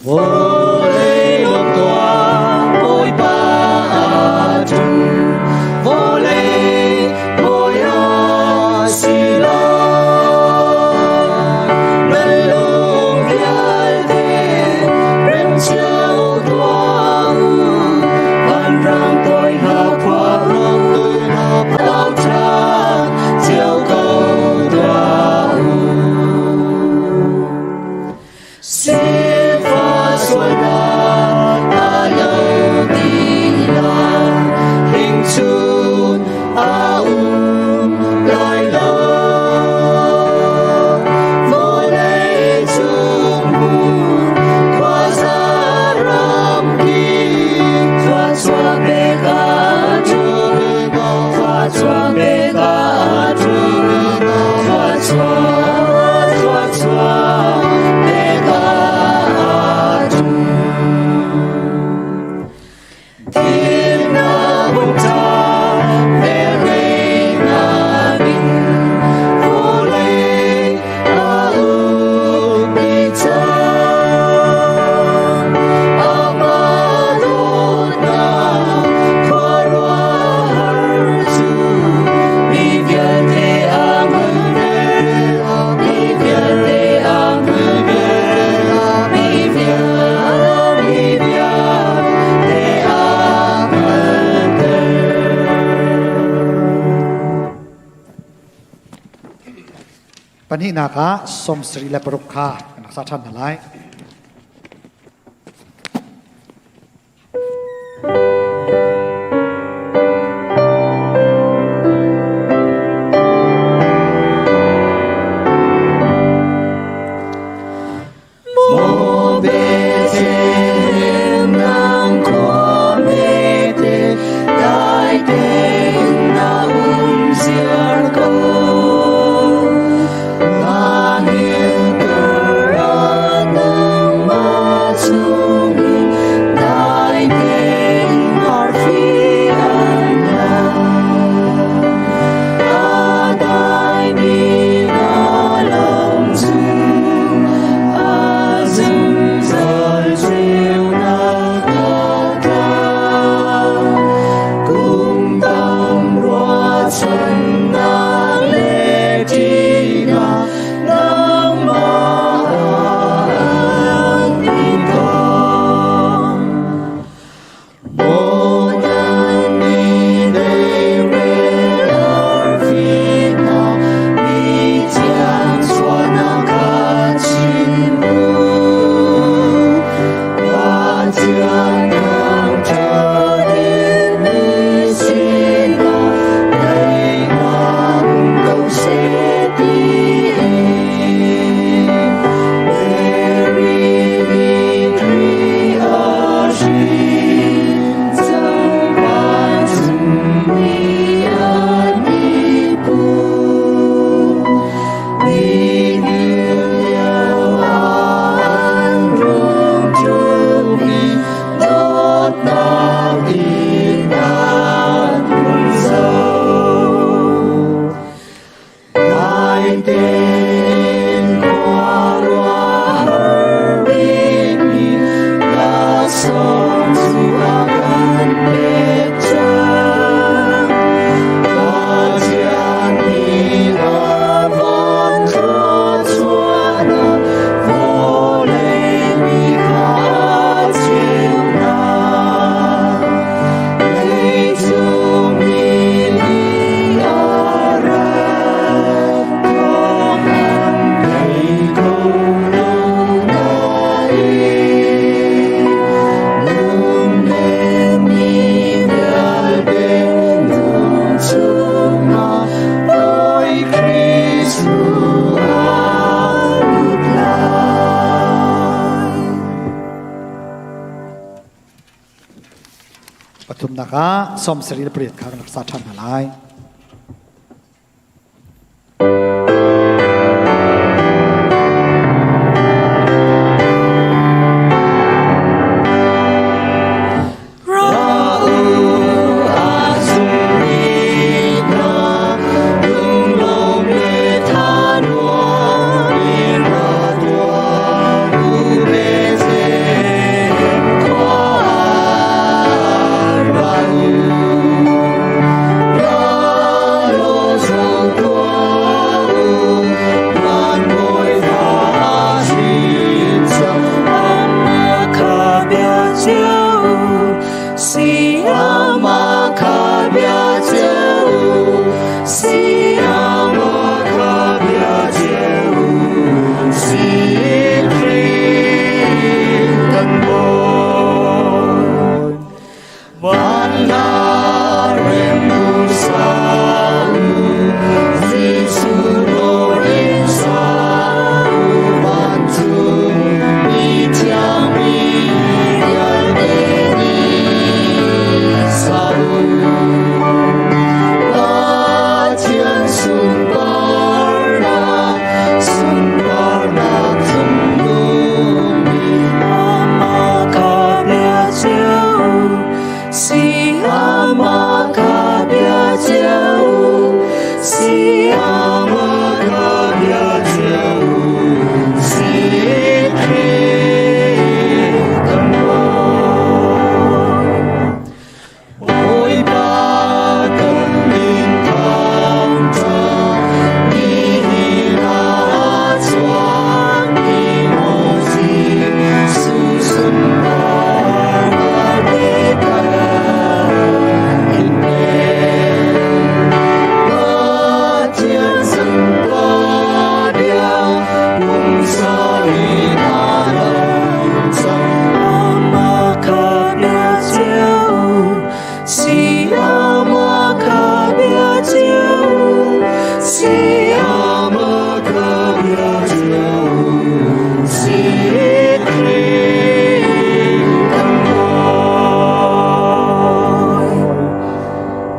Vawlei lawm tuah, Bawipa a ṭum. Vawlei mawi a si lai. Nan lung vialte rem cio tuah u. Vanrang toi hna khua rang toi hna phau ṭhan cio ko tuah u. Sifah sualnak a lo ti lai, hringchun a um lai lo. Vawlei cung hmun khuaza ram kip thluachuah pek a ṭum, thluachuah pek a ṭum, thluachuah, thluachuah pek a ṭum. Thimnak hmunṭha velngeihnak in vawlei a uk dih cang. Amah dawtnak khuaruahhar cu mi vialte a hngalhter, mi vialte a hngalhter, mi vialte a hngalhter. Pahnihnak ah 76 kha kan rak sa ṭhan hna lai. Maw Bethlehem nang khua hmete dai tein na um ziar ko. Nangin kar nangmah chungin dai tein arfi an hlang. A daimi na lam cu a zungzal ceunak a tlang. Kum tam ruahchannak le ṭihnak nangmah ah an i thawng. Maw nan mi deirel arfi hna, mi thiang chuahnak kha chim u. Pathian thangṭhat in mi sinah daihnak um ko seh tiin. Mary nih Khrih a hrin cang vancungmi an i pum. Nihin lio ah an rung ṭum i dawtnak in an hun zoh. Dai tein khuaruahhar bikmi laksawng cu a kan pek cang. Pathian nih a van thluachuahnak vawlei mi kha a cheuh hna. Leicung mi nih a rat thawng an thei kho lo nain lungnemmi vialte lung chungah Bawi Khrih cu a lut lai. Pathumnak ah 78 kha kan rak sa ṭhan hna lai. Ra u a zummi hna lunglawm le thanuam in ra tuah u Bethlehem.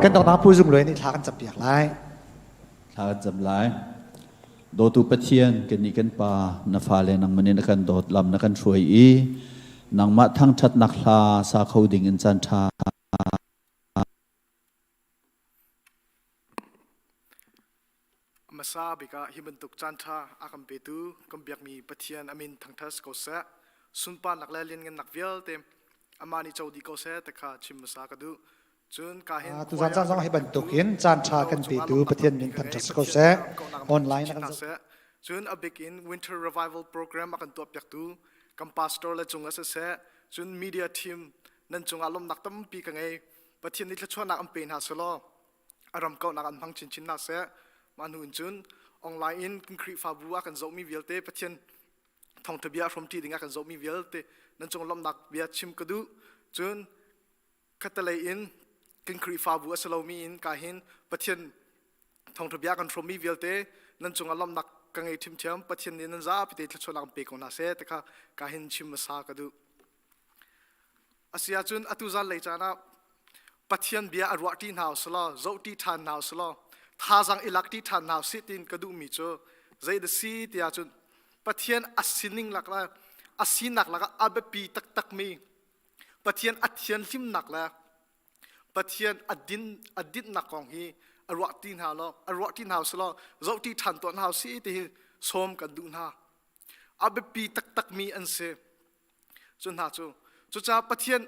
Kan dawtnak Pu Zung Luai nih thla kan campiak lai. Thla kan cam lai. Dawtu Pathian, kannih kan Pa, na fale nangmah nih na kan dawt lam na kan hruai i nangmah thangṭhatnak hla sa kho ding in caan ṭha Hmasa bik ah hi bantuk caanṭha a kan petu kan biakmi Pathian a min thangṭhat si ko seh. Sunparnak le lianngannak vialte amah nih co dih ko seh ti kha chim hmasa ka duh. Cun ka hin Tuzan caan zong hi bantukin caan ṭha kan petu Pathian min thangṭhat si ko seh. Online na kan seh. Cun a bik in Winter Revival program a kan tuahpiaktu kan pastor le cung ah siseh, cun media team nan cungah lawmhnak tampi ka ngei. Pathian nih thluachuahnak an pe hna selaw a ram kauhnak an hmang chinchin hna seh. Mah hnu in cun online in kan Khrihfabu ah kan zohmi vialte Pathian thawngṭha bia hrawmṭi ding ah kan zohmi vialte nan cung lawmhnak bia chim ka duh. Cun khattelei in kan Khrihfabu a si lomi in ka hin Pathian thawngṭha bia kan hrawmmi vialte nan cungah lawmhnak ka ngei ṭhiamṭhiam Pathian nih nan zapi te thluachuahnak an pe ko hna seh ti kha ka hin chim hmasa ka duh. Asi ahcun atu zanlei caan ah Pathian bia a ruahṭi hna usulaw zohṭi ṭhan hna usulaw thazaang i lakṭi ṭhan hna usih tiin ka duhmi cu zei dah si ti ahcun Pathian a sining lak le a sinak lakah a biapi taktakmi Pathian a thianhlimnak le Pathian a din a dinhnak kong hi a ruah ti hna law a ruah ti hna usih zoh ti ṭhan tuah hna usih ti hi sawm kan duh hna. A biapi taktakmi an si. Cu hna cu cucaah Pathian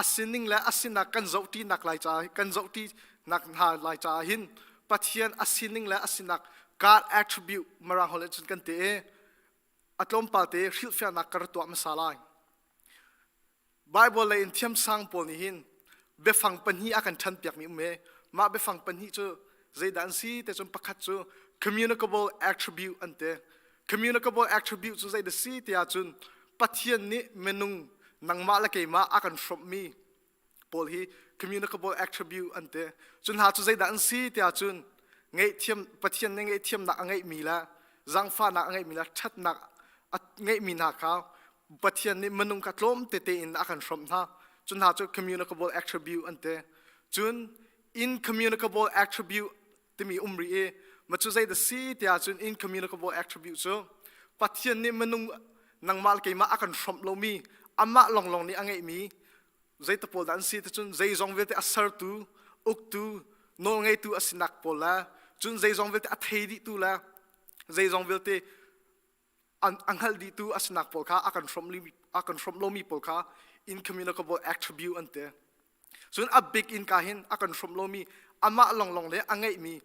a sining le a sinak kan zoh ṭinak lai caah kan zoh ṭinak hna lai caah hin Pathian a sining le a sinak God attribute Mirang holh in cun kan ti i a tlawmpal te hrilhfiahnak ka ra tuah hmasa lai. Bible lei in thiamsang pawl nih hin biafang pahnih a kan ṭhanpiakmi um i mah biafang pahnih cu zeidah an si te cun pakhat cu communicable attribute an ti. Communicable attribute cu zeidah si ti ahcun Pathian nih minung nangmah le keimah a kan hrawmhmi pawl hi communicable attribute an ti. Cu hna cu zeidah an si tiah cun ngaihthiam Pathian nih ngaihthiamnak a ngeihmi le zaangfahnak a ngeihmi le ṭhatnak a ngeihmi hna kha Pathian nih minung kha tlawm tete in a kan hrawmh hna. Cu hna cu communicable attribute an ti. Cun incommunicable attribute timi um rih i ma cu zei dah si tiah cun incommunicable attribute cu Pathian nih minung nangmah le keimah a kan hrawmh lomi amah lawnglawng nih a ngeihmi zeita pawl dah an si ticun zeizong vialte a sertu uktu nawlngeitu a sinak pawl le cun zeizong vialte a thei dihtu le zeizong vialte a hngalh dihtu a sinak pawl kha a kan hrawmh a kan hrawmh lomi pawl kha incommunicable attribute an ti cun a big in ka hin a kan hrawmh lomi amah longlong le a ngeihmi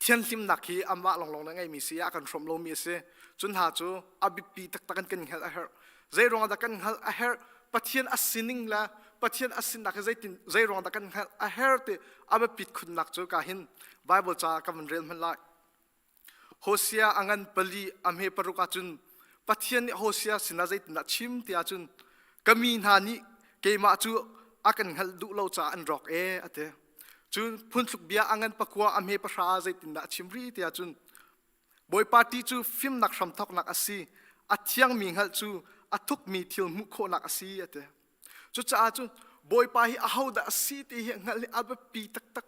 thianhlimnak hi amah longlong le ngeihmi si a kan hrawmh lomi a si cun hna cu a biapi taktak in kan hngalh a herh zei ruangah dah kan hngalh a herh Pathian a sining le Pathian a sinak hi zeitin zei ruangah dah kan hngalh a herh ti a biapit khunnak cu ka hin Bible ca ka van rel hmanh lai Hosea a ngan pali a hme paruk ahcun Pathian nih Hosea sinah zeitindah chim ti ahcun ka mi hna nih keimah cu a kan hngalh duh lo caah an rawk ee a ti. Cun phuntluk bia a ngan pakua a hme pahra ah zeitindah a chim rih ti ahcun Bawipa ṭih cu fimnak hramthawknak a si, a thiangmi hngalh cu a thukmi thil hmuh khawhnak a si a ti. Cucaah cun Bawipa hi ahodah a si ti hi hngalh hi a biapi taktak.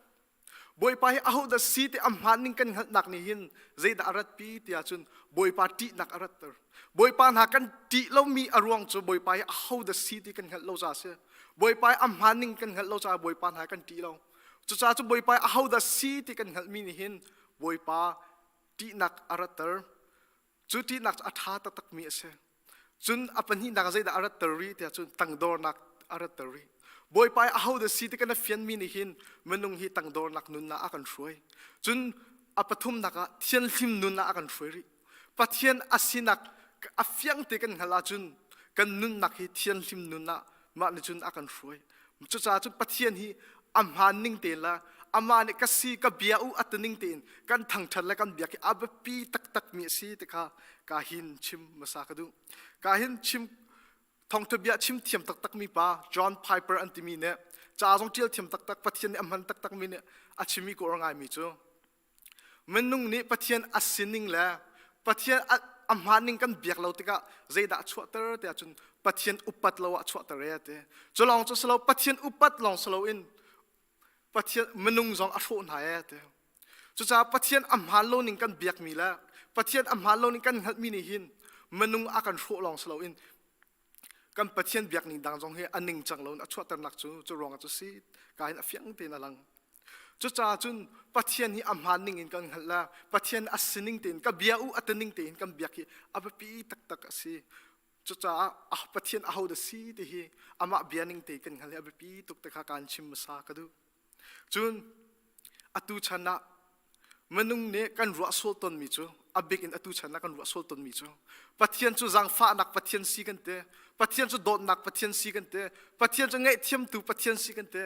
Bawipa hi ahodah si ti a hmaan ning kan hngalhnak nih hin zeidah a ratpi ti ahcun Bawipa ṭihnak a ratter. Bawipa hna kan ṭih lomi a ruang cu Bawipa hi ahodah si ti kan hngalh lo caah a si. Bawipa hi a hmaan ning kan hngalh lo caah Bawipa hna kan ṭih lo. Cucaah cu Bawipa hi ahodah si ti kan hngalhmi nih hin Bawipa ṭihnak a ratter. Cu ṭihnak cu a ṭha taktakmi a si. Cun a pahnihnak ah zeidah a ratter rih tiah cun tangdornak a ratter rih. Bawipa i ahodah si ti kan a fianmi nih hin minung hi tangdornak nun ah a kan hruai. Cun a pathumnak ah thianhlim nun ah a kan hruai rih. Pathian a sinak a fiang te kan hngalh ahcun kan nunnak hi thianhlim nun ah mah nih cun a kan hruai. Cucaah cun Pathian hi a hmaan ning te le Amah nih ka si ka bia u a tining tein kan thangṭhat le kan biak hi a biapi taktak mi a si ti kha ka hin chim hmasa ka duh. Ka hin chim thawngṭha bia chim thiam taktak mi pa John Piper an timi nih ca zong ṭial thiam taktak Pathian nih a hman taktak mi nih a chimmi ka uar ngaimi cu minung nih Pathian a sining le Pathian a hmaan kan biak lo tikah zeidah a chuahter tiah cun Pathian upat lo ah chuahter e ti. Cu lawng cu si lo Pathian upat lawng si loin Pathian minung zong a hrawh hna e ti. Cucaah Pathian a hmaan lo ning kan biakmi le Pathian a hmaan lo ning kan hngalhmi nih hin minung a kan hrawh lawng si loin kan Pathian biak ning dang zong hi a ningcang lo in a chuahternak cu cu ruangah cu si ka hin a fiang tein a lang. Cucaah cun Pathian hi a hmaan ning in kan hngalh le Pathian a sining tein ka bia u a ti ning tein kan biak hi a biapi taktak a si. Cucaah Pathian aho dah si ti hi amah bia ning te kan hngalh hi a biapi tuk te kha kaan chim hmasa ka duh. Cun atu chan ah minung nih kan ruah sual tawnmi cu a bik in atu chan ah kan ruah sual tawnmi cu Pathian cu zaangfahnak Pathian si kan ti Pathian cu dawtnak Pathian si kan ti Pathian cu ngaihthiamtu Pathian si kan ti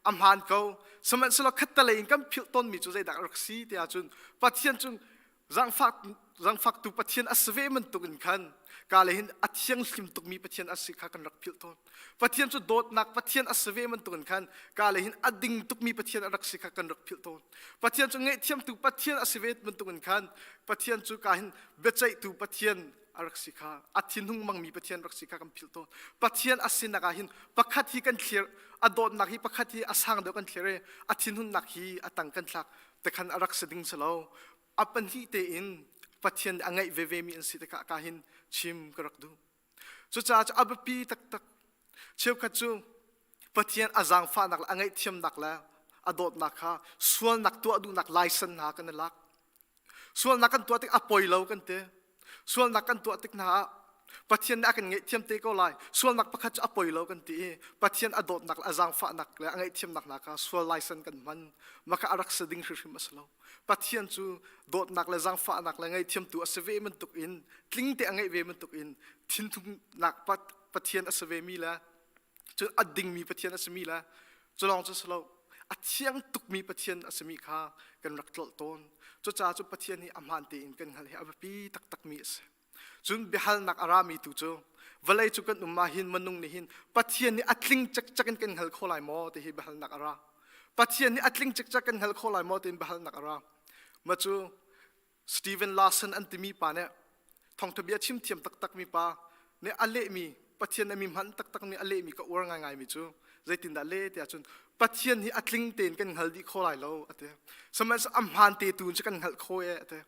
a hmaan ko sihmanhsehlaw khattelei in kan philh tawnmi cu zeidah a rak si ti ahcun Pathian cu Zangfak, zangfaktu Pathian a si ve bantuk in khan ka le hin a thianghlim tukmi Pathian a si kha kan rak philh tawn. Pathian cu dawtnak Pathian a si ve bantuk in khan ka le hin a ding tukmi Pathian a rak si kha kan rak philh tawn. Pathian cu ngaihthiamtu Pathian a si ve bantuk in khan Pathian cu ka hin biaceihtu Pathian a rak si kha a thinhung mangmi Pathian rak si kha kan philh tawn. Pathian a sinak ah hin pakhat hi kan thlir a dawtnak hi pakhat hi a sang deuh kan thlir i a thinhunnak hi a tang kan thlak te khan a rak si ding si lo. A pahnih tein Pathian a ngeih veve mi an si tikah ka hin chim ka rak duh. Cucaah cu a biapi taktak. Cheukhat cu Pathian a zaangfahnak le a ngaihthiamnak le a dawtnak kha sualnak tuah duhnak license hna kan i lak. Sualnak kan tuah tik a poi lo kan ti. Sualnak kan tuah tik hna ah Pathian nih a kan ngaihthiam te ko lai. Sualnak pakhat cu a poi lo kan ti i Pathian a dawtnak le a zaangfahnak le a ngaihthiamnak hna kha sual license kan hman. Maka a rak si ding hrimhrim a si lo. Pathian cu dawtnak le zaangfahnak le ngaihthiamtu a si ve bantuk in tling te a ngeih ve bantuk in thinthumnak Pathian a si ve mi le cu a dingmi Pathian a simi le cu lawng cu si lo a thiang tukmi Pathian a simi kha kan rak tlolh tawn. Cucaah cu Pathian hi a hmaan tein kan hngalh hi a biapi taktakmi a si. Cun biahalnak a rami tu cu vawlei cu kan um ah hin minung nih hin Pathian nih a tling cekcek in kan hngal kho lai maw ti hi biahalnak a ra. Pathian nih a tling cekcek kan hngal kho lai maw tiin biahalnak a ra. Ma cu Stephen Larson an timi pa nih thawngtha bia chim thiam taktakmi pa nih a lehmi Pathian a mi hman taktak nih a lehmi ka uar ngaingaimi cu zeitindah le tiah cun Pathian hi a tling tein kan hngal dih kho lai lo a ti. Sihmanhsehlaw a hmaan te tu in cu kan hngalh kho e a ti.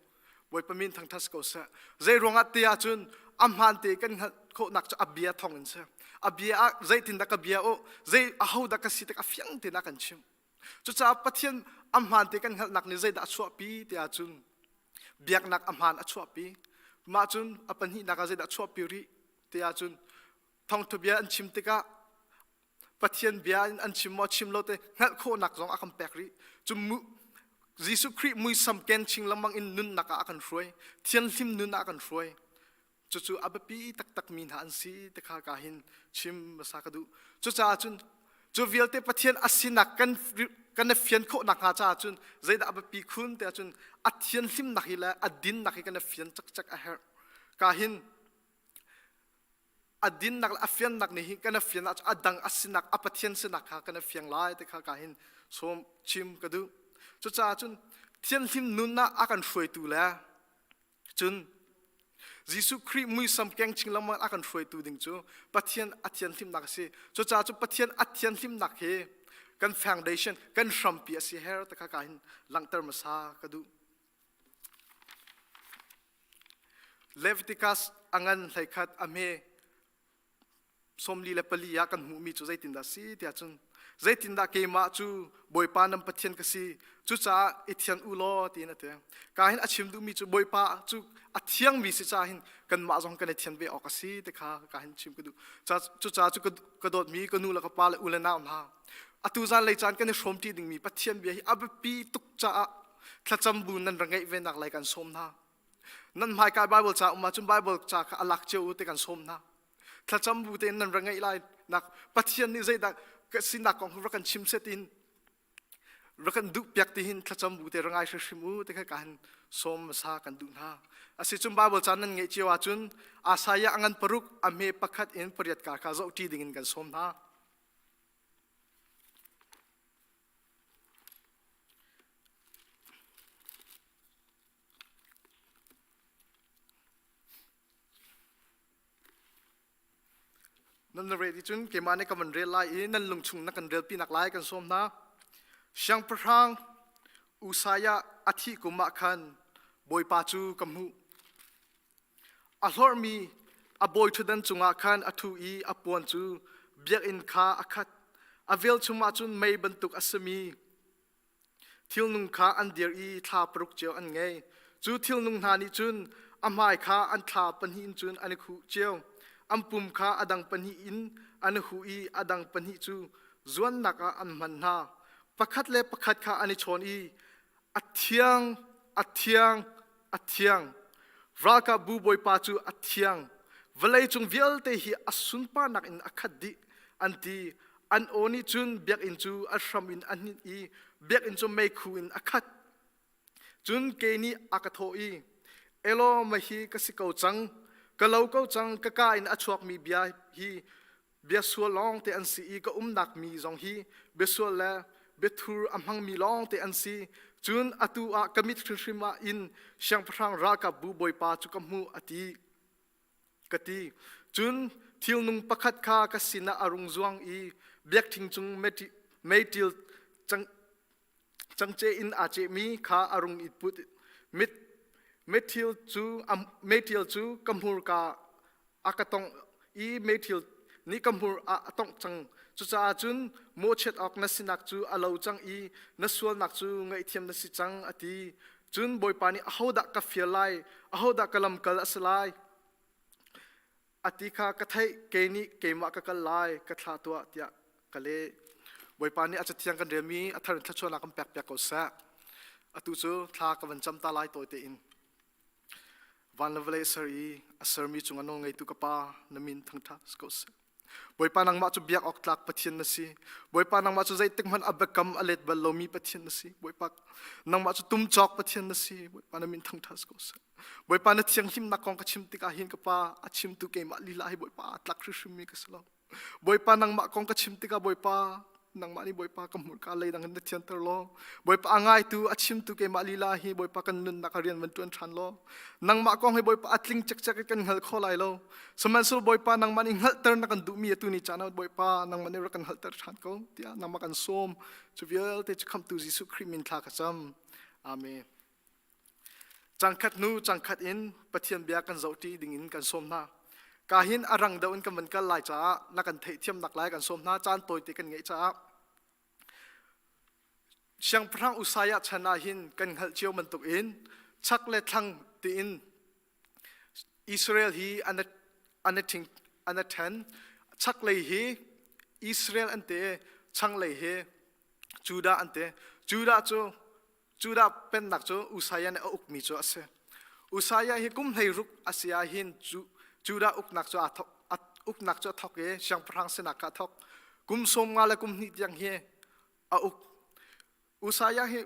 Bawipa min thangṭhat si ko seh. Zei ruangah te ah cun a hmaan te kan hngalh khawhnak cu a bia thawng in si. A bia ah zeitindah ka bia u, zei ahodah ka si tik a fiang tein a kan chimh. Cucaah Pathian a hmaan te kan hngalhnak nih zeidah a chuahpi tiah cun biaknak a hmaan a chuahpi. Mah cun a pahnihnak ah zeidah a chuahpi rih tiah cun thawngṭha bia an chim tikah Pathian bia in an chim maw chim lo te hngalh khawhnak zong a kan pek rih. Cu Jesuh Khrih muisam ken ching lengmang in nunnak ah a kan hruai. Thianghlim nun ah a kan hruai. Cucu a biapi taktakmi hna an si ti kha ka hin chim hmasa ka duh. Cucaah cun cu vialte Pathian a sinak kan kan i fian khawh nakhnga caah cun zeidah a biapi khun tiah cun a thianhlimnak hi le a dinnak hi kan i fian cakcak a herh. Ka hin a dinnak le a fiannak nih hi kan i fian ahcun a dang a sinak a Pathian sinak kha kan i fiang lai ti kha ka hin sawm chim ka duh. Cucaah cun thianhlim nun ah a kan hruaitu le Cun Jesuh Khrih muisam keng ching lengmang a kan hruaitu ding cu Pathian a thianhlimnak a si. Cucaah cu Pathian a thianhlimnak hi kan foundation, kan hrampi a si her te kha ka hin langhter hmasa ka duh. Leviticus a ngan hleikhat a hme 44 ah kan hmuhmi cu zeitindah si tiah cun zeitindah keimah cu Bawipa nan Pathian ka si cucaah i thian u law tiin a ti ka hin a chim duhmi cu Bawipa cu a thiangmi si caah hin kanmah zong kan i thian ve awk a si ti kha ka hin chim ka duh cucaah cu ka dawtmi ka nu le ka pa le u le nau hna atu zan lei caan kan i hrawmṭi dingmi Pathian bia hi a biapi tuk caah thlacam bu nan ra ngeih ve nak lai kan sawm hna Nan hmaika Bible ca um ahcun Bible ca kha a lak cio u ti kan sawm hna. Thlacam bu tein nan ra ngeih lai nak Pathian nih zeidah sinak kong rak kan chim set in. Rak kan duh piak ti hin thlacam bu te ra ngai hrimhrim u ti kha ka han sawm hmasa kan duh hna. Asicun Bible caan nan ngeih cio ahcun Isaiah a ngan paruk a hme pakhat in pariat ka kha zohṭi ding in kan sawm hna. Nan na rel cun keimah nih ka van rel lai i nan lungchung na kan relpi nak lai kan sawm hna. Siangpahrang Usaiah a thih kum ah khan Bawipa cu ka hmuh. A hlorhmi a bawi ṭhutdan cungah khan a ṭhu i a puan cu biakinn kha a khat. A velchum ah cun mei bantuk a simi Thilnung kha an dir i thla paruk cio an ngei. Cu thilnung hna nih cun a hmai kha an thla pahnih in cun an i khuh cio. An pum kha a dang pahnih in an i huh i a dang pahnih cu zuannak ah an hman hna. Pakhat le pakhat kha an i chawn i, A thiang, a thiang, a thiang. Ralkapbu Bawipa cu a thiang. Vawleicung vialte hi a sunparnak in a khat dih, an ti. An aw nih cun biakinn cu a hram in a hninh i biakinn cu meikhu in a khat. Cun ke nih a ka thawh i, Elaw, mah hi ka si ko cang, ka lo ko cang, ka ka in a chuakmi bia hi bia sual lawngte an si i ka umnak mi zong hi biasual le biathur a hmangmi lawngte an si. Cun atu ah ka mit hrimhrim ah in siangpahrang ralkapbu bawipa cu ka hmuh a ti ka ti. Cun thilnung pakhat kha ka sinah a rung zuang i biakṭheng cung meiṭil cangce in aa cehmi kha a rung i put. Mit meṭil cu meṭil cu ka hmurka a ka tongh i meṭil nih ka hmur ah a tongh cang. Cucaah cun mawhchiat awk na sinak cu a lo cang i na sualnak cu ngaihthiam na si cang, a ti. Cun Bawipa nih ahodah ka fial lai, ahodah ka lamkal a si lai? A ti kha ka theih, kei nih keimah ka kal lai, ka thlah tuah, tiah ka leh. Bawipa nih a cathiang kan relmi a thar in thluachuahnak kan pekpiak ko seh. Atu cu thla ka van cam ta lai tawi tein. Van le vawlei ser i a sermi cungah nawl ngeitu ka Pa, na min thangṭhat si ko seh. Bawipa nangmah cu biak awk tlak Pathian na si. Bawipa nangmah cu zeitik hmanh a biakam a let bal lomi Pathian na si. Bawipa nangmah cu tum cawk Pathian na si. Bawipa na min thangṭhat si ko seh. Bawipa na thianghlimnak kong ka chim tikah hin ka Pa a chimtu keimah lila hi Bawipa aa tlak hrimhrimmi ka si lo. Bawipa nangmah kong ka chim tikah Bawipa nangmah nih Bawipa ka hmurka leidang in na thianter law Bawipa a ngaitu a chimtu keimah lila hi Bawipa kan nunnak a rian van ṭuan ṭhan law nangmah kong hi Bawipa a tling cekcek in kan hngal kho lai lo sihmanhsehlaw Bawipa nangmah nih hngalhter na kan duhmi atu ni caan ah Bawipa nangmah nih rak kan hngalhter ṭhan ko tiah nangmah kan sawm cu vialte cu khamhtu Jesuh Khrih min thla ka cam Amen Cangkhat hnu cangkhat in Pathian bia kan zohṭi dingin kan sawm hna. Ka hin a rang deuh in kan van kal lai caah na kan theihthiamnak lai kan sawm hna. Caan tawite kan ngeih caah Siangpahrang Usaiah chan ah hin kan hngalh cio bantukin chak le thlang tiin Israel hi an an an a ṭhen. Chaklei hi Israel an ti i changlei hi Judah an ti. Judah cu Judah pennak cu Uzziah nih a ukmi cu a si. Uzziah hi kum 16 a si ah hin Judah uknak cu aa thok, uknak cu a thok i siangpahrang sinak kha a thok. Kum 50 le kum hnih tiang hi a uk. Uzziah hi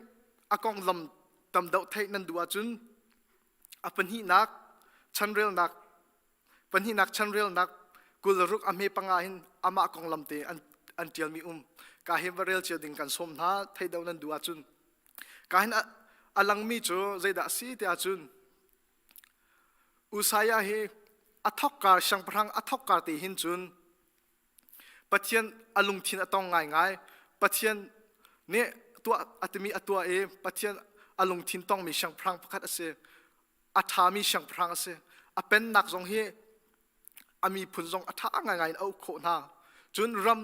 a konglam tam deuh theih nan duh ahcun a pahnihnak chanrelnak Pahnihnak chanrelnak 26 a hme panga hin amah konglam te an, an ṭialmi um. Ka hin va rel cio ding kan sawm hna, theih deuh nan duh ahcun. Ka hin a, a langmi cu zeidah a si ti ahcun Usaiah hi a thawkkar siangpahrang a thawkkar te hin cun Pathian a lungthin a tong ngaingai. Pathian nih tuah a timi a tuah i Pathian a lungthin tongmi siangpahrang pakhat a si. A ṭhami siangpahrang a si. A pennak zong hi a miphun zong a ṭha ngaingai in a uk khawh hna. Cun ram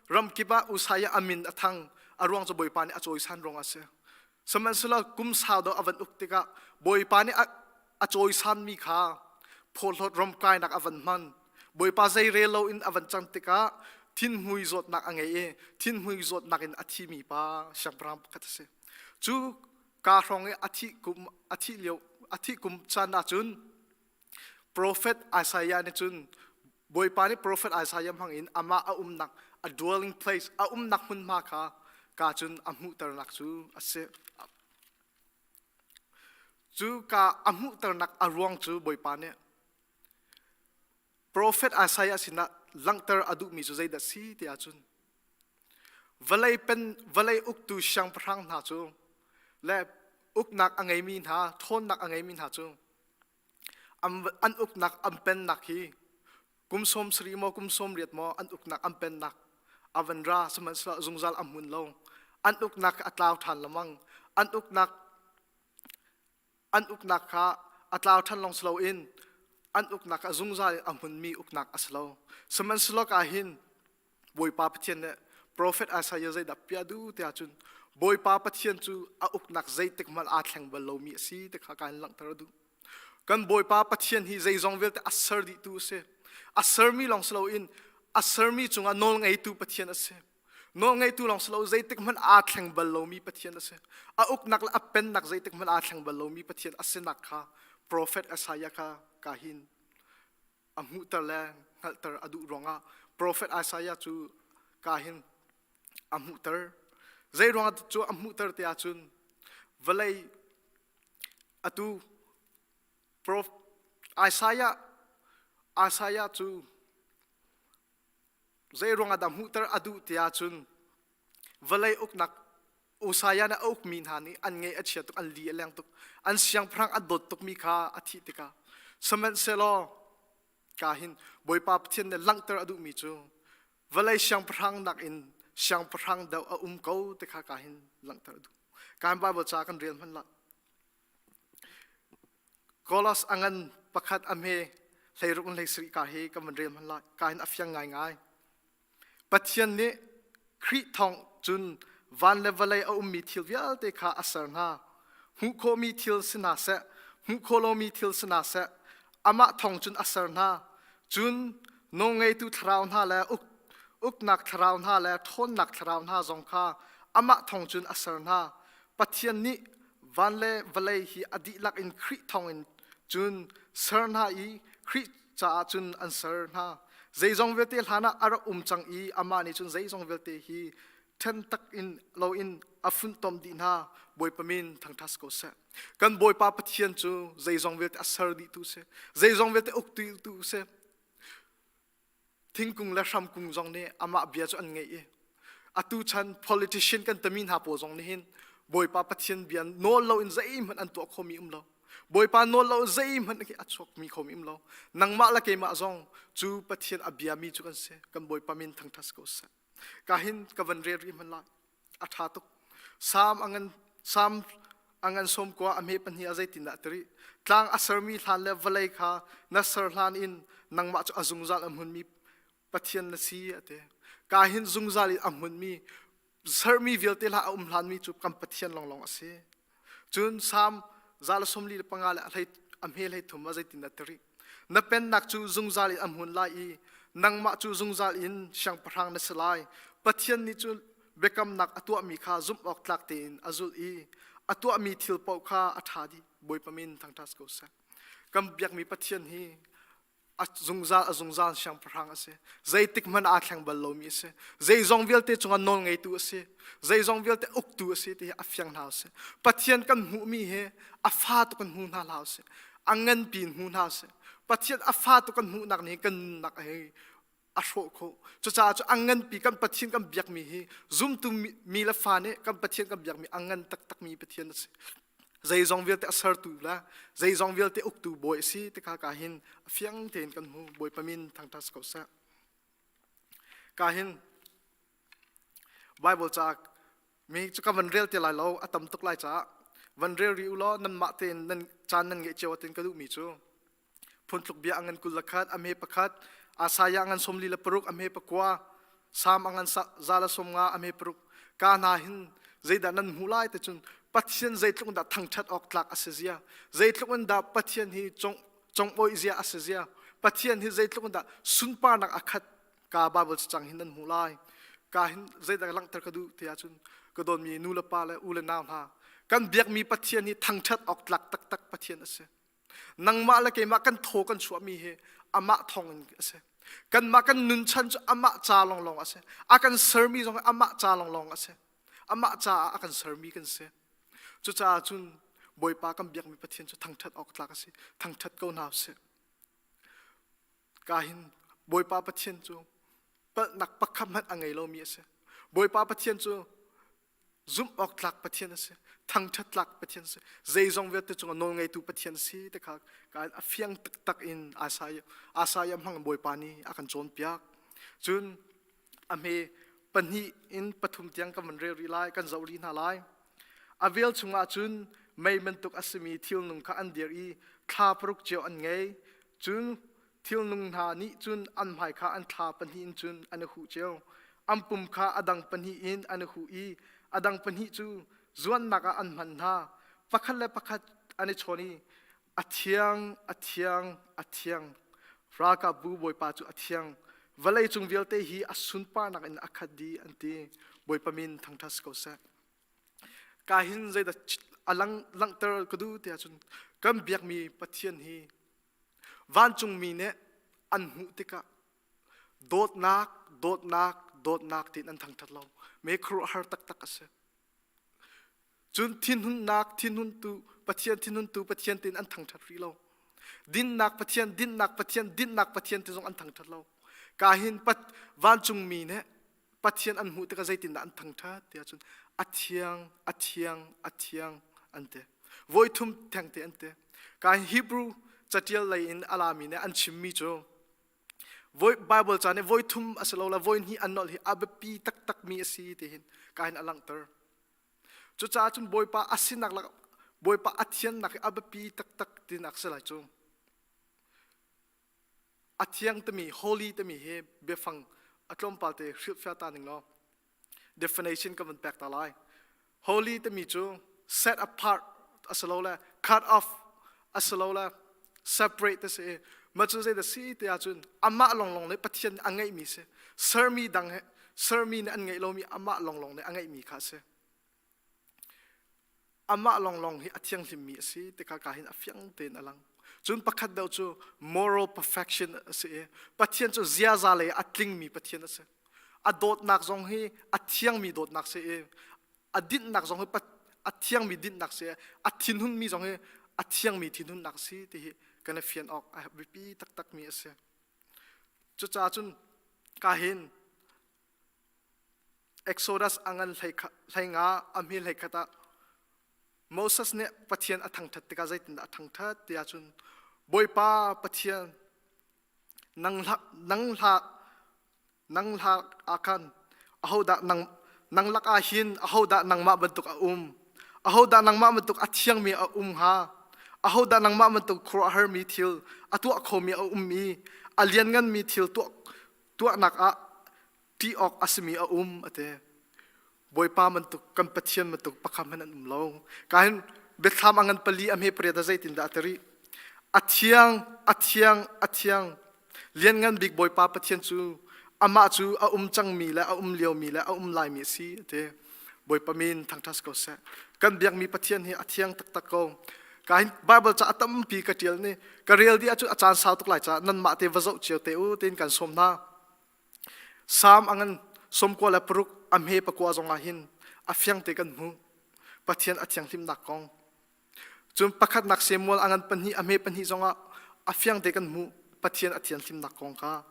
ram kip ah Usaiah a min a thang. A ruang cu Bawipa nih a cawisan ruangah a si. Sihmanhsehlaw kum sau deuh a van uk tikah Bawipa nih a, a cawisanmi kha phawhlawt ramkainak a van hman. Bawipa zei rel loin a van can tikah thinhmui zawtnak a ngei i thinhmui zawtnak in a thimi pa siangpahrang pakhat a si. Cu ka hrawng i a thih kum a thih lio a thih kum caan ahcun Profet Isaiah nih cun Bawipa nih profet Isaiah hmang in amah a umnak a dwelling place a umnak hmunhma kha. Ka cun a hmuhternak cu a si. Cu ka a hmuhternak a ruang cu Bawipa nih Profet Isaiah sinah langhter a duhmi cu zeidah si ti ahcun vawlei pen vawlei uktu siangpahrang hna cu le uknak a ngeimi hna ṭhawnnak a ngeimi hna cu an uknak an pennak hi kum sawm sarih maw kum sawm riat maw an uknak an pennak a van ra sihmanhsehlaw zungzal a hmun lo an uknak a tlau ṭhan lengmang an uknak an uknak kha a tlau ṭhan lawng si loin an uknak a zungzal in a hmunmi uknak a si lo. Sihmanhsehlaw ka hin Bawipa Pathian nih profet Isaiah zeidah piah duh tiah cun Bawipa Pathian cu a uknak zeitik hmanh aa thleng bal lomi a si ti kha ka in langhter a duh. Kan Bawipa Pathian hi zeizong vialte a ser dihtu a si. A sermi lawng si loin a sermi cungah nawl ngeitu Pathian a si. Nawlngeitu lawng si lo zeitik hmanh aa thleng bal lomi Pathian a si. A uknak le a pennak zeitik hmanh aa thleng bal lomi Pathian a sinak kha profet Isaiah kha ka hin a hmuhter le hngalhter a duh ruangah profet Isaiah cu ka hin a hmuhter. Zei ruangah cu a hmuhter ti ahcun vawlei atu prof Isaiah Isaiah cu Zei ruangah dah hmuhter a duh ti ahcun vawlei uknak Uzziah nih a ukmi hna nih an ngeih a chia tuk, an li a leng tuk, an siangpahrang a dawt tukmi kha a thih tikah sihmanhsehlaw ka hin Bawipa Pathian nih langhter a duhmi cu vawlei siangpahrang nakin siangpahrang deuh a um ko ti kha ka hin langhter a duh. Ka hin Bible ca kan rel hmanh lah. Kolos a ngan pakhat a hme 16 in 17 ka hi kan van rel hmanh lai. Ka hin a fiang ngaingai. Pathian nih Khrih thawng cun van le vawlei a ummi thil vialte kha a ser hna. Hmuh khawhmi thil si hna seh, hmuh khawh lomi thil si hna seh, amah thawng cun a ser hna. Cun nawlngeitu thlarau hna le uk, uknak thlarau hna le ṭhawnnak thlarau hna zong kha amah thawng cun a ser hna. Pathian nih van le vawlei hi a dihlak in Khrih thawngin cun ser hna i Khrih caah cun an ser hna. Zeizong vialte hlan ah a rak um cang i amah nih cun zeizong vialte hi ṭhen tak in loin a funtom dih hna. Bawipa min thangṭhat ko seh. Kan Bawipa Pathian cu zeizong vialte a ser dihtu si. Zeizong vialte uktu si. Thingkung le hramkung zong nih amah bia cu an ngeih i atu chan politician kan tami hna pawl zong nih hin Bawipa Pathian bia nawl loin zeihmanh an tuah khomi um lo. Bawipa nawl lo zeihmanh a chuakmi khomi um lo. Nangmah le keimah zong cu Pathian a biami cu kan si. Kan Bawipa min thangṭhat ko seh. Ka hin ka van rel rih hmanh lai. A ṭha tuk. Salm a ngan Salm a ngan sawm kua a hme pahnih ah zeitindah ti rih? Tlang a sermi hlan le vawlei kha na ser hlan in nangmah cu a zungzal a hmunmi Pathian na si a ti. Ka hin zungzal in a hmunmi sermi vialte hlah a um hlanmi cu kan Pathian lawnglawng a si. Cun Salm 145 le a hlei a hme hlei thum ah zeitindah ti rih? Na pennak cu zungzal in a hmun lai i nangmah cu zungzal in siangpahrang na si lai. Pathian nih cun biakamnak a tuahmi kha zumh awk tlak tein a zulh i a tuahmi thil paoh kha a ṭha dih. Bawipa min thangṭhat ko seh. Kan biakmi Pathian hi a zungzal a zungzal siangpahrang a si. Zeitik hmanh aa thleng bal lomi a si. Zeizong vialte cungah nawl ngeitu a si. Zeizong vialte uktu a si ti hi a fiang hna usih. Pathian kan hmuhmi hi a fa tuk in hmu hna hlah usih. A nganpi in hmu hna usih. Pathian a fa tuk kan hmuhnak nih kan nunnak hi a hrawh khawh. Cucaah cu a nganpi kan Pathian kan biakmi hi zumtu mi le fa nih kan Pathian kan biakmi a ngan taktakmi Pathian a si. Zeizong vialte a sertu le zeizong vialte uktu bawi a si ti kha ka hin a fiang tein kan hmu. Bawipa min thangṭhat si ko seh. Ka hin Bible ca mi cu ka van rel te lai lo a tam tuk lai caah van rel rih u law nanmah tein nan caan nan ngeih cio tin ka duhmi cu phuntluk bia a ngan 21 a hme pakhat Isaiah a ngan 46 a hme pakua Salm a ngan 150 a hme paruk ka hna hin zeidah nan hmuh lai te cun Pathian zeitluk in dah thangṭhat awk tlak a si zia zeitluk in dah Pathian hi cong congawih zia a si zia Pathian hi zeitluk in dah sunparnak a khat ka Bible cacang hin nan hmuh lai ka hin zeidah langhter ka duh ti ahcun ka dawtmi nu le pa le u le nau hna kan biakmi Pathian hi thangṭhat awk tlak taktak Pathian a si nangmah le keimah kan thaw kan chuahmi hi amah thawng in a si kanmah kan nun chan cu amah ca lawnglawng a si a kan sermi zong amah ca lawnglawng a si. Amah caah a kan sermi kan si. Cucaah cun Bawipa kan biakmi Pathian cu thangṭhat awk tlak a si. Thangṭhat ko hna usih. Ka hin Bawipa Pathian cu palhnak pakhat hmanh a ngei lomi a si. Bawipa Pathian cu zumh awk tlak Pathian a si. Thangṭhat tlak Pathian a si. Zeizong vialte cungah nawlngeitu Pathian a si ti kha a fiang taktak in Isaiah Isaiah hmang Bawipa nih a kan cawnpiak. Cun a hme pahnih in pathum tiang kan van rel rih lai, kan zoh rih hna lai. A vel chungah cun mei bantuk a simi thilnung kha an dir i thla paruk cio an ngei. Cun thilnung hna nih cun an hmai kha an thla pahnih in cun an i huh cio. An pum kha a dang pahnih in an i huh i a dang pahnih cu zuannak ah an hman hna. Pakhat le pakhat an i chawn i a thiang, a thiang, a thiang. Ralkapbu Bawipa cu a thiang. Vawleicung vialte hi a sunparnak in a khat dih an ti. Bawipa min thangṭhat si ko seh. Ka hin zeidah a lang, langhter ka duh tiah cun kan biakmi Pathian hi vancungmi nih an hmuh tikah dawtnak, dawtnak, dawtnak tiin an thangṭhat lo. Me khuaruahhar taktak a si. Cun thinhunnak, thinhuntu, Pathian thinhuntu Pathian tiin an thangṭhat rih lo. Dinnak Pathian, dinnak Pathian, dinnak Pathian ti zong an thangṭhat lo. Ka hin pat, vancungmi nih Pathian an hmuh tikah zeitindah an thangṭhat tiah cun a thiang, a thiang, a thiang an ti. Voi thum thengte an ti. Ka Hebrew catial lei in a lami nih an chimmi cu voi Bible ca nih voi thum a si lo le voi hnih an nolh hi a biapi taktakmi a si ti hin ka hin a langhter. Cucaah cun Bawipa a sinak lak Bawipa a thiannak hi a biapi taktak tinak si lai cu. A thiang timi holy timi hi biafang a tlawmpal te hrilhfiah ta ning law definition ka van pek ta lai. Holy timi cu set apart a si lo le cut off a si lo le separate a si i mah cu zeidah si ti ahcun amah lawnglawng nih Pathian a ngeihmi si. Sermi dang he sermi nih an ngeih lomi amah lawnglawng nih a ngeihmi kha a si. Amah lawnglawng hi a thianghlimmi a si ti kha ka hin a fiang tein a lang. Cun pakhat deuh cu moral perfection a si i Pathian cu ziaza lei a tlingmi Pathian a si. A dawtnak zong hi a thiangmi dawtnak si i a dinhnak zong hi a thiangmi dinhnak si i a thinhunmi zong hi a thiangmi thinhunnak si ti hi kan i fian awk a biapi taktakmi a si. Cucaah cun ka hin Exodus a ngan hlei nga a hme hlei khat ah Moses nih Pathian a thangṭhat tikah zeitindah a thangṭhat ti ahcun Bawipa Pathian nang hlah nang hlah nang hlah ah khan ahodah nang nang lakah hin ahodah nangmah bantuk a um ahodah nangmah bantuk a thiangmi a um hnga ahodah nangmah bantuk khuaruahharmi thil a tuah khomi a um i a liannganmi thil tuah tuahnak ah ṭih awk a simi a um a ti. Bawipa bantuk kan Pathian bantuk pakhat hmanh an um lo. Ka hin biathlam a ngan pali a hme pariat ah zeitindah a ti rih? A thiang, a thiang, a thiang. Lianngan bik Bawipa Pathian cu amah cu a um cangmi le a um liomi le a um laimi a si a ti. Bawipa min thangṭhat ko seh. Kan biakmi Pathian hi a thiang taktak ko. Ka hin Bible ca a tampi ka ṭial ni. Ka rel dih ahcun a caan sau tuk lai caah nanmah te va zoh cio te u tiin kan sawm hna. Salm a ngan 96 a hme pakua zongah hin a fiang te kan hmuh. Pathian a thianghlimnak kong. Cun pakhatnak Samuel a ngan pahnih a hme pahnih zongah a fiang te kan hmuh Pathian a thianghlimnak kong kha.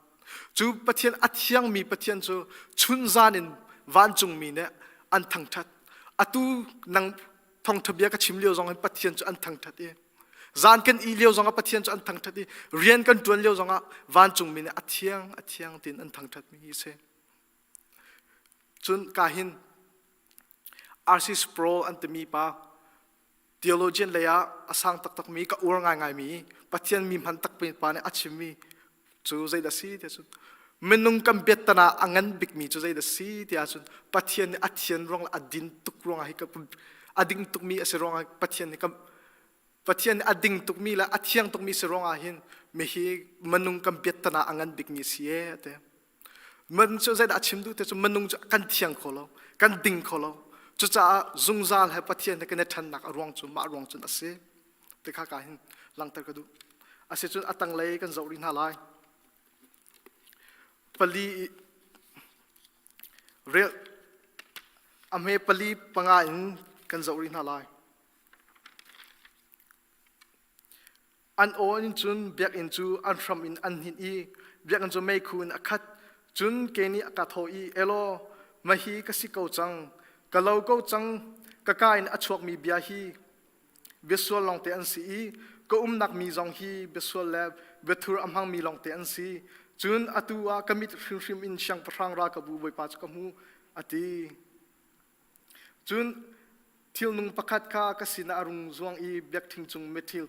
Cu Pathian a thiangmi Pathian cu chunzan in vancungmi nih an thangṭhat. Atu nang thawngṭha bia ka chim lio zong hin Pathian cu an thangṭhat i zan kan ih lio zongah Pathian cu an thangṭhat i rian kan ṭuan lio zongah vancungmi nih a thiang a thiang tiin an thangṭhatmi hi a si. Cun ka hin R.C. Sproul an timi pa theologian lei ah a sang taktakmi ka uar ngaingaimi Pathian mi hman takmi pa nih a chimmi cu zeidah si tiah cun minung kan biattana a ngan bikmi cu zeidah si tiah cun Pathian nih a thian ruang le a din tuk ruangah hi a ding tukmi a si ruangah Pathian nih Pathian nih a ding tukmi le a thiang tukmi si ruangah hin mihi minung kan biattana a ngan bikmi si e a ti. Man cu zeidah a chim duh te cu minung cu kan thiang kho lo, kan ding kho lo. Cucaah zungzal he Pathian he kan i ṭhennak a ruang cu mah ruang cun a si. Ti kha ka hin langhter ka duh. Asicun a tanglei kan zoh rih hna lai. Pali rel. A hme pali panga in kan zoh rih hna lai. An aw in cun biakinn cu an hram in an hninh i biakinn cu meikhu in a khat. Cun ke nih a ka thawh i, Elaw, mahi ka si ko cang, ka lo ko cang, ka ka in a chuakmi bia hi biasual lawngte an si i ka umnak mi zong hi biasual le biathur a hmangmi lawngte an si. Cun atu ah ka mit hrimhrim in siangpahrang ralkapbu Bawipa cu ka hmu, a ti. Cun thilnung pakhat kha ka sinah a rung zuang i biakṭheng cung mithil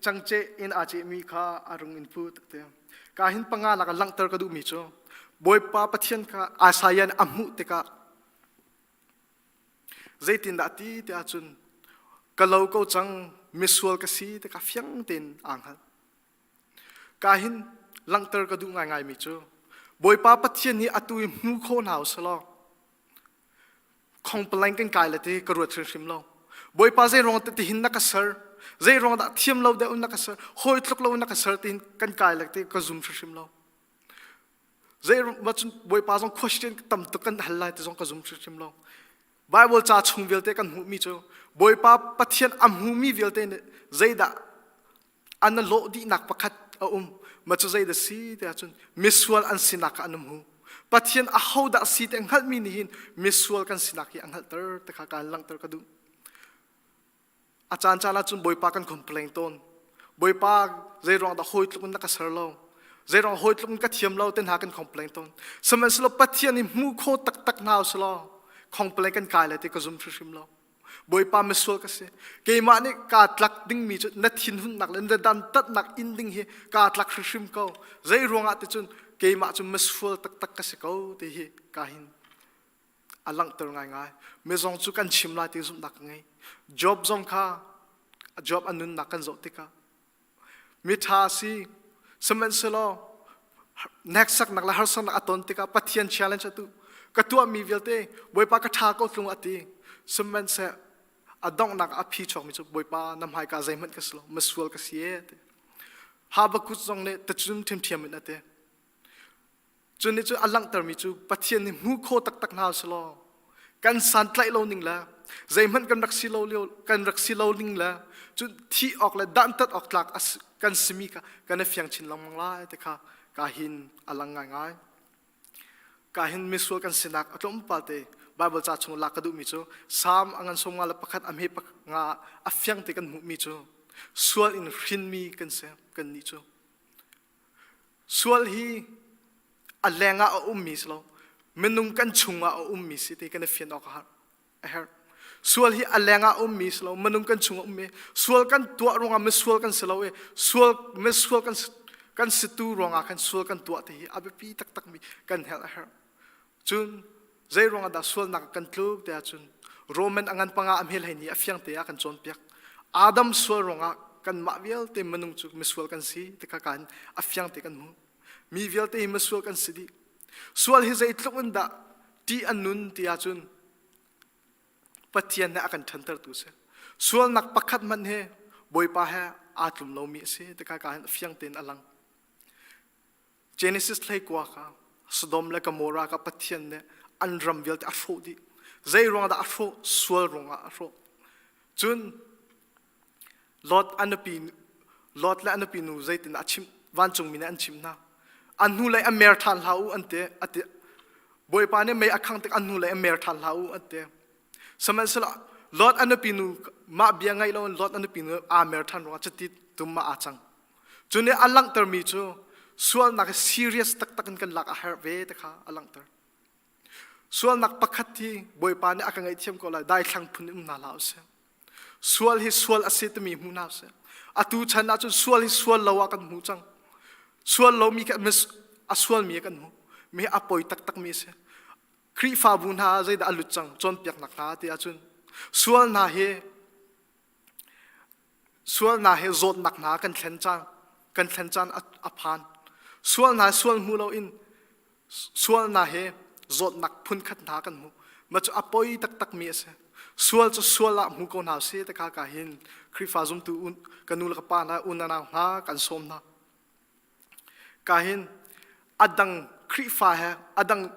cangceh in aa cehmi kha a rung in put a ti. Ka hin panga lak ah langhter ka duhmi cu Bawipa Pathian kha Isaiah nih a hmuh tikah zeitindah a ti ti ahcun ka lo ko cang misual ka si tikah fiang tein aa hngalh. Ka hin langhter ka duh ngaingaimi cu Bawipa Pathian hi atu i hmu kho hna usih law khongpaleng kan kai le ti ka ruat hrimhrim lo. Bawipa zei ruang ti hin na ka ser zei ruang dah thiam lo deuh na ka ser hawi tluk lo na ka ser ti kan kai le ti ka zum hrimhrim lo. Zei cun Bawipa zong question tam tuk kan hal lai ti zong ka zum hrimhrim lo. Bible ca chung vialte kan hmuhmi cu Bawipa Pathian a hmumi vialte nih zeidah an lawh dihnak pakhat a um ma cu zeidah si tiah cun misual an sinak kha an um hu Pathian ahodah si ti hngalhmi nih hin misual kan sinak hi a hngalhter ti kha kaan langhter ka duh a caan caan ah cun Bawipa kan complain tawn Bawipa zei ruang dah hawi tluk in na ka ser lo zei ruang hawi tluk in ka thiam lo te hna kan complain tawn sihmanhsehlaw Pathian hi hmu kho taktak hna usih complain kan kai le ti ka zum hrimhrim lo Bawipa misual ka si. Keimah nih kaa tlak dingmi cu na thinhunnak le na dantatnak in ding hi kaa tlak hrimhrim ko. Zei ruangah ti cun keimah cu misual taktak ka si ko ti hi ka hin a langhter ngaingai. Mizong cu kan chim lai ti zumhnak ka ngei. Job zong kha Job a nunnak kan zoh tikah miṭha si sihmanhsehlaw hneksaknak le harsatnak a ton tikah Pathian challenge a tuh ka tuahmi vialte Bawipa ka ṭha ko tlung a ti sihmanhseh a donghnak a phi chuakmi cu Bawipa na hmaika zeihmanh ka si lo misual ka si e ti Habakkuk zong nih tacun ṭhiamṭhiam in a ti Cu nih cun a langhtermi cu Pathian nih hmu kho taktak hna usih law kan santlaih lo ning le zeihmanh kan rak si lo lio kan rak si lo ning le cun thih awk le dantat awk tlak kan simi kha kan i fiang chin lengmang lai ti kha ka hin a lang ngaingai. Ka hin misual kan sinak a tlawmpal te Bible ca chung lak ka duhmi cu Psalm a ngan sawm nga le pakhat a hme nga a fiang te kan hmuhmi cu sual in hrinmi kan si kan nih cu Sual hi a leng ah a ummi si lo, minung kan chungah a ummi si ti kan i fian awk a herh. Sual hi a leng ah a ummi si lo, minung kan chungah a ummi. Sual kan tuah ruangah misual kan si lo i sual misual kan kan si tu ruangah khan sual kan tuah ti hi a biapi taktakmi kan helh a herh. Cun zei ruangah dah sualnak kan tluk tiah cun Roman a ngan panga a hmel hei ni a fiang te ah kan cawnpiak. Adam sual ruangah kanmah vialte minung cu misual kan si ti kha kan a fiang te kan hmuh. Mi vialte hi misual kan si dih. Sual hi zeitluk in dah ṭih an nun ti ahcun Pathian nih a kan ṭhantertu si. Sualnak pakhat hmanh he Bawipa he aa tlum lomi a si ti kha ka hin fiang tein a lang. Genesis hleikua kha Sodom le Gomorrah kha Pathian nih an ram vialte a hrawh dih. Zei ruangah dah a hrawh? Sual ruangah a hrawh. Cun Lot a nupi Lot le a nupi nu zeitin a chimh vancungmi nih an chimh hna. An hnulei a mer ṭhan hlah u an ti. A ti. Bawipa nih mei a khangh tik an hnulei a mer ṭhan hlah u an ti. Sihmanhsehlaw Lot a nupi nu mah bia ngaih loin Lot a nupi nu aa mer ṭhan ruangah cuti tum ah aa cang. Cu nih a langhtermi cu sualnak hi serious taktak in kan lak a herh ve ti kha a langhter. Sualnak pakhat hi Bawipa nih a ka ngaihthiam ko lai, daithlang phun in um hna hlah usih. Sual hi sual a si timi hmu hna usih. Atu chan ahcun sual hi sual lo ah kan hmu cang. Sual lomi kha a sualmi kan hmu. Mi a poi taktakmi a si. Khrihfabu hna ah zeidah a lut cang cawnpiaknak hna ti ahcun sual hna hi Sualnak he zawtnak hna kan thlen caan kan thlen caan a phan. Sualnak sual hmu loin sualnak he zawtnak phunkhat hna kan hmu. Mah cu a poi taktakmi a si. Sual cu sual ah hmu ko hna usih ti kha ka hin Khrihfa zumtu ka nu le ka pa hna unau hna kan sawm hna. Ka hin a dang Khrihfa he a dang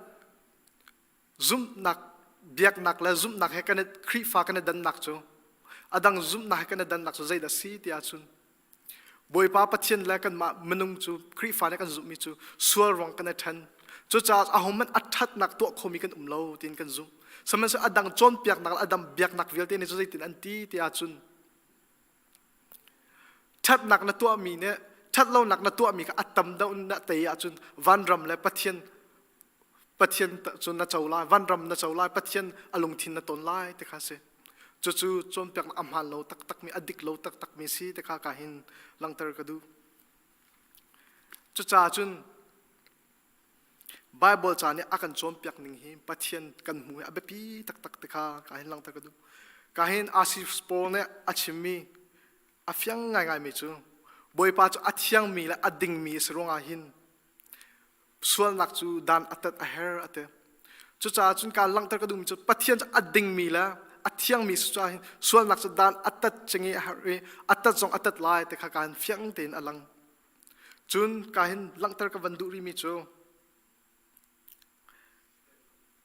zumhnak. biaknak le zumhnak he kan Khrihfa kan i dannak cu a dang zumhnak he kan i dannak cu zeidah si ti ahcun Bawipa Pathian le kanmah minung cu Khrihfa nih kan zumhmi cu sual ruang kan i ṭhen. Cucaah ahohmanh a ṭhatnak tuah khomi kan um lo tiin kan zumh. Sihmanhsehlaw a dang cawnpiaknak le a dang biaknak vialte nih cu zeitin an ti ti ahcun ṭhatnak na tuahmi nih ṭhatlonak na tuahmi kha a tam deuh na tei ahcun vanram le Pathian Pathian cu na co lai, vanram na co lai, Pathian a lungthin na ton lai ti kha si. Cucu cawnpiaknak a hmaan lo taktakmi, a dik lo taktakmi si ti kha ka hin langhter ka duh. Cucaah cun Bible ca nih a kan cawnpiak ning hi Pathian kan hmu hi a biapi taktak ti kha ka hin langhter ka duh. Ka hin Asis Paul nih a chimmi a fiang ngaingaimi cu Bawipa cu a thiangmi le a dingmi a si ruangah hin sualnak cu dan a tat a her a ti. Cucaah cun kaan langhter ka duhmi cu Pathian cu a dingmi le a thiangmi si caah hin sualnak cu dan a tat cing i a herh i a tat zong a tat lai ti kha kaan fiang tein a lang. Cun ka hin langhter ka van duh rihmi cu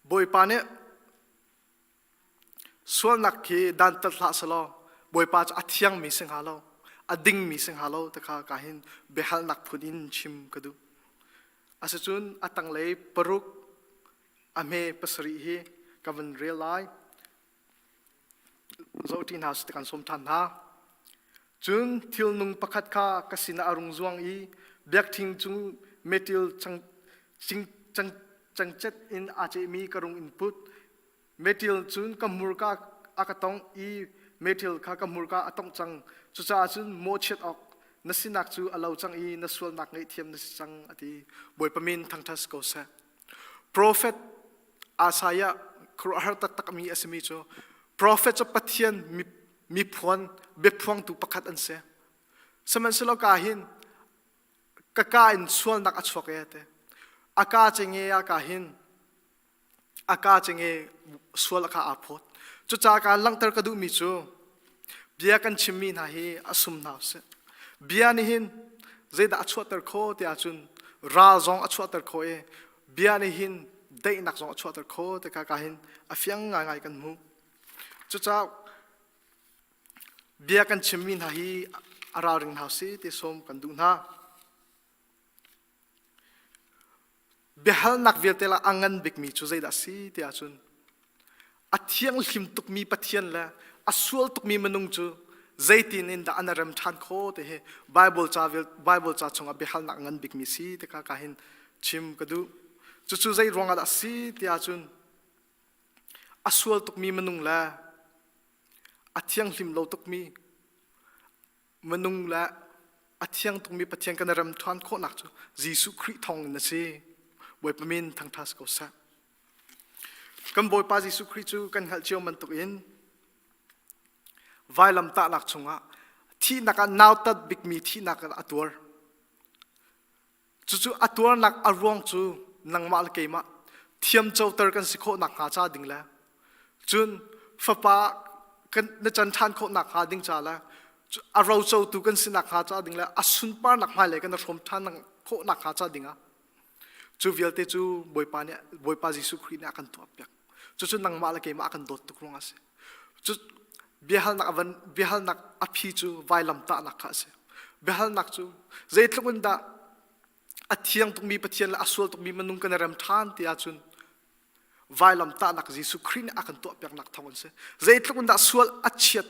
Bawipa nih Sualnak khi dantat hlah selaw Bawipa cu a thiangmi si hnga lo, a dingmi si hnga lo ti kha ka hin biahalnak phun in chim ka duh. Asicun a tanglei paruk a hme pasarih hi ka van rel lai. Zohṭi hna usih ti kan sawm ṭhan hna. Cun thilnung pakhat kha ka sinah a rung zuang i biakṭheng cung meṭil chang, cing, cangcet in aa cehmi ka rung in put. Meṭil cun ka hmurka a ka tongh i meṭil kha ka hmurka a tongh cang. Cucaah cun mawhchiat awk na sinak cu a lo cang i na sualnak ngaihthiam na si cang, a ti. Bawipa min thangṭhat si ko seh. Profet Isaiah khuaruahhar taktakmi a simi cu profet cu Pathian miphuan biaphuangtu pakhat an si. Sihmanhsehlaw ka hin ka ka in sualnak a chuak e te. A ka cenge ah ka hin a ka cenge sual kha aa phawt. Cucaah ka langhter ka duhmi cu bia kan chimmi hna hi a sum hna usih. Bia nih hin zeidah a chuahter kho ti ahcun ral zong a chuahter kho i bia nih hin daihnak zong a chuahter kho ti kha ka hin a fiang ngaingai kan hmuh. Cucaah bia kan chimmi hna hi a ralring hna usih ti sawm kan duh hna. Biahalnak vialte lah a ngan bikmi cu zeidah a si ti ahcun a thianghlim tukmi Pathian le a sual tukmi minung cu zeitin in dah an rem ṭhan kho ti hi Bible ca Bible ca chungah biahalnak ngan bikmi si ti kha ka hin chim ka duh. Cucu zei ruangah dah a si ti ahcun a sual tukmi minung le a thianghlim lo tukmi minung le a thiang tukmi Pathian kan i rem ṭhan khawhnak cu Jesuh Khrih thawng in a si. Bawipa min thangṭhat si ko seh. Kan Bawipa Jesuh Khrih cu kan hngalh cio bantukin vailamtahnak chungah thihnak ah nautat bikmi thihnak a tuar. Cucu a tuarnak a ruang cu nangmah le keimah thiamcoter kan si khawh nakhnga ca ding le cun fapa kan na can ṭhan khawh nakhnga ding ca le a rocotu kan si nakhnga ca ding le a sunparnak hmailei kan i hrawm ṭhan khawh nakhnga ca ding ah cu vialte cu Bawipa nih Bawipa Jesuh Khrih nih a kan tuahpiak. Cucu nangmah le keimah a kan dawt tuk ruangah a si. Cu biahalnak a van biahalnak a phi cu vailamtahnak kha a si. Biahalnak cu zeitluk in dah a thiang tukmi Pathian le a sual tukmi minung kan i rem ṭhan ti ahcun vailamtahnak Jesuh Khrih nih a kan tuahpiaknak thawng an si. Zeitluk in dah sual a chiat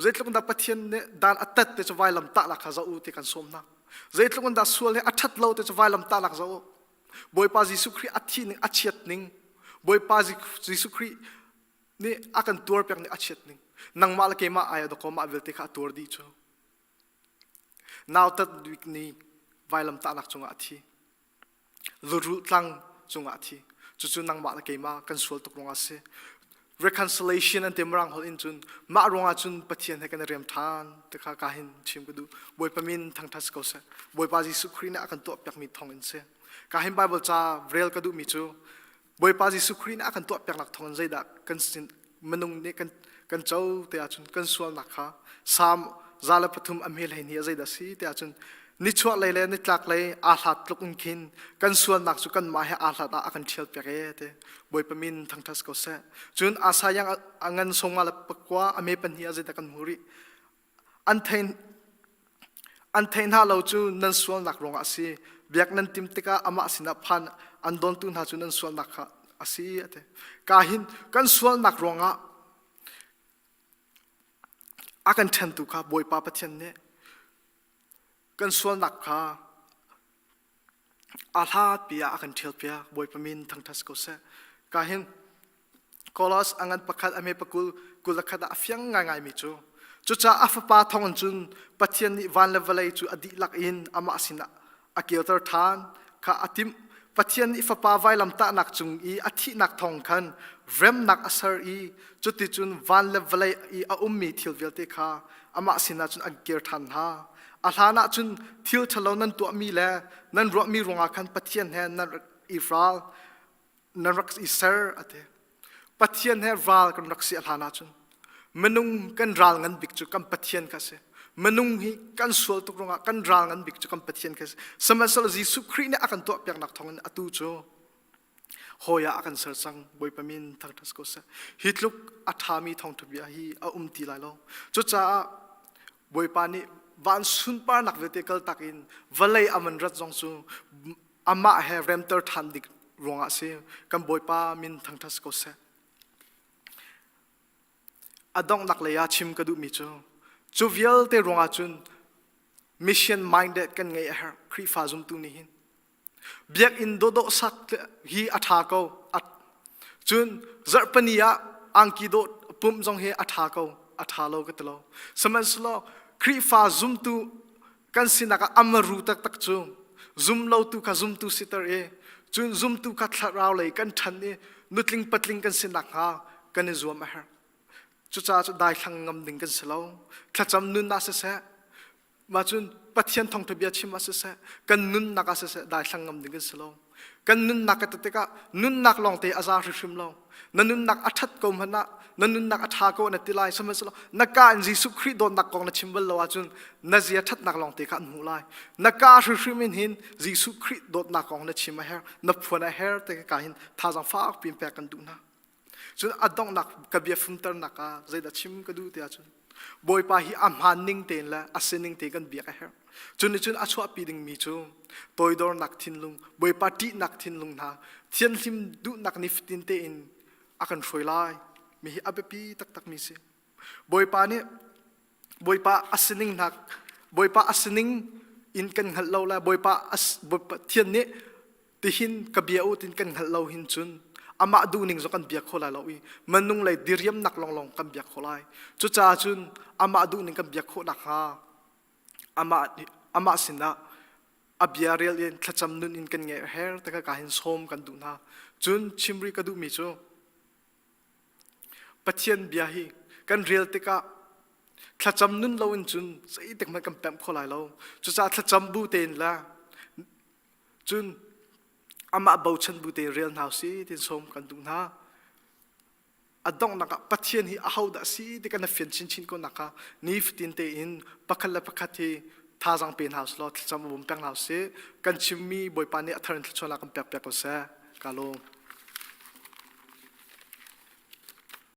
zeitluk in dah Pathian nih dan a tat te cu vailamtahnak kha zoh u ti kan sawm hna. Zeitluk in dah sual hi a ṭhat lo te cu vailamtahnak zoh u. Bawipa Jesuh Khrih a thih ning a chiat ning Bawipa Jesuh Khrih nih a kan tuarpiak ning a chiat ning nangmah le keimah ai dakaw mah vialte kha a tuar dih cu nautat bik ni vailamtahnak cungah a thi lurul tlang cungah a thi cucu nangmah le keimah kan sual tuk ruangah a si reconciliation an ti mirang holh in cun mah ruangah cun Pathian he kan i rem ṭhan ti kha ka hin chim ka duh Bawipa min thangṭhat si ko seh Bawipa Jesuh Khrih nih a kan tuahpiakmi thawng in si ka hin Bible ca rel ka duhmi cu Bawipa Jesuh Khrih nih a kan tuahpiaknak thawng in zeidah kan sin minung nih kan kan co te ahcun kan sualnak kha Psalm 103 a hme hlei ni a zeidah si te ahcun. Nichuahlei le nitlaklei aa hlat tluk in khin kan sualnak cu kanmah he aa hlat ah a kan ṭhial piak ee ti. Bawipa min thangṭhat ko seh. Cun Asaiah a ngan sawmnga le pakua a me pahnih ah zeidah kan hmuh rih? An thei an theih hna lo cu nan sualnak ruangah a si. Biak nan tim tikah amah sinah phan an dawntu hna cu nan sualnak kha a si a ti. Ka hin kan sualnak ruangah a kan ṭhentu kha Bawipa Pathian nih kan sualnak kha a hlatpi ah a kan ṭhialpiak. Bawipa min thangṭhat si ko seh. Ka hin Kolos a ngan pakhat a hme pakul 21 ah a fiang ngaingaimi cu cucaah a fapa thawngin cun Pathian nih van le vawlei cu a dihlak in amah sinah a kirter ṭhan kha a timh. Pathian nih fapa vailamtahnak cung i a thihnak thawng khan remnak a ser i cuticun van le vawlei i a ummi thil vialte kha amah sinah cun an kir ṭhan hna. A hlanah cun thil ṭhalo nan tuahmi le nan ruahmi ruangah khan Pathian he nan rak i ral nan rak i ser a ti. Pathian he ral kan rak si a hlan ahcun minung kan ral ngan bik cu kan Pathian kha a si. Minung hi kan sual tuk ruangah kan ral ngan bik cu kan Pathian kha a si. Sihmanhsehlaw Jesuh Khrih nih a kan tuahpiaknak thawngin atu cu hawi ah a kan ser cang. Bawipa min thangṭhat ko seh. Hi tluk a ṭhami thawngṭha bia hi a um ti lai lo. Cucaah Bawipa nih van sunparnak vialte kaltak in vawlei a van rat zong cu amah he remter ṭhan dik ruangah a si. Kan Bawipa min thangṭhat si ko seh. A donghnak lei ah chim ka duhmi cu, cu vialte ruangah cun mission minded kan ngeih a herh Khrihfa zumtu nih hin. Biakinn dawhdawh sak hi a ṭha ko. Cun zarhpini ah angki dawh pumh zong hi a ṭha ko. A ṭha lo ka ti lo. Sihmanhsehlaw Khrihfa zumtu kan sinak ah amaru taktak cu zumlotu kha zumtu siter i cun zumtu kha thlarau lei kan ṭhan i nutling patling kan si nakhnga kan i zuam a herh. Cucaah cu daithlang ngam ding kan si lo. Thlacam nun ah siseh, mah cun Pathian thawngṭha bia chim ah siseh, kan nunnak ah siseh daithlang ngam ding kan si lo. Kan nunnak ka ti tikah nunnak lawngte a za hrimhrim lo. Na nunnak a ṭhat ko hmanh ah na nunnak a ṭha ko na ti lai sihmanhsehlaw na ka in Jesuh Khrih dawtnak kong na chim bal lo ahcun na zia ṭhatnak lawngte kha an hmuh lai. Na ka hrimhrim in hin Jesuh Khrih dawtnak kong na chim a herh, na phuan a herh ti ka hin thazaang fak piin pek kan duh hna. Cun a donghnak ka bia fumternak ah zeidah chim ka duh ti ahcun Bawipa hi a hmaan ning tein le a sining tein kan biak a herh. Cun nih cun a chuahpi dingmi cu toidornak thinlung, Bawipa ṭihnak thinlung hna, thianhlim duhnak nifatin tein a kan hruai lai. Mi hi a biapi taktakmi si. Bawipa nih Bawipa a sining hna Bawipa a sining in kan hngalh lo le Bawipa Pathian nih tihin ka bia u tin kan hngalh lo hin cun amah duhning zong kan bia kho lai lo i minung lei diriamnak longlong kan biak kho lai. Cucaah cun amah duhning kan biak khawh nakhnga amah amah sinah a bia rel in thlacam nun in kan ngeih a her te ka hin sawm kan duh hna. Cun chimri ka duhmi cu Pathian bia hi kan rel tikah thlacam nun lo in cun zeitik hmanh kan pemh kho lai lo. Cucaah thlacam bu tein le cun amah bochan bu tein rel hna usih tin sawm kan duh hna. A donghnak ah Pathian hi ahodah a si ti kan fian chinchin ko nak kha nifatin tein pakhat le pakhat hi thazaang pe hna usih law thlacam bawm peng hna usih. Kan chimmi Bawipa nih a thar in thluachuahnak kan pek piak ko seh. Ka lawm.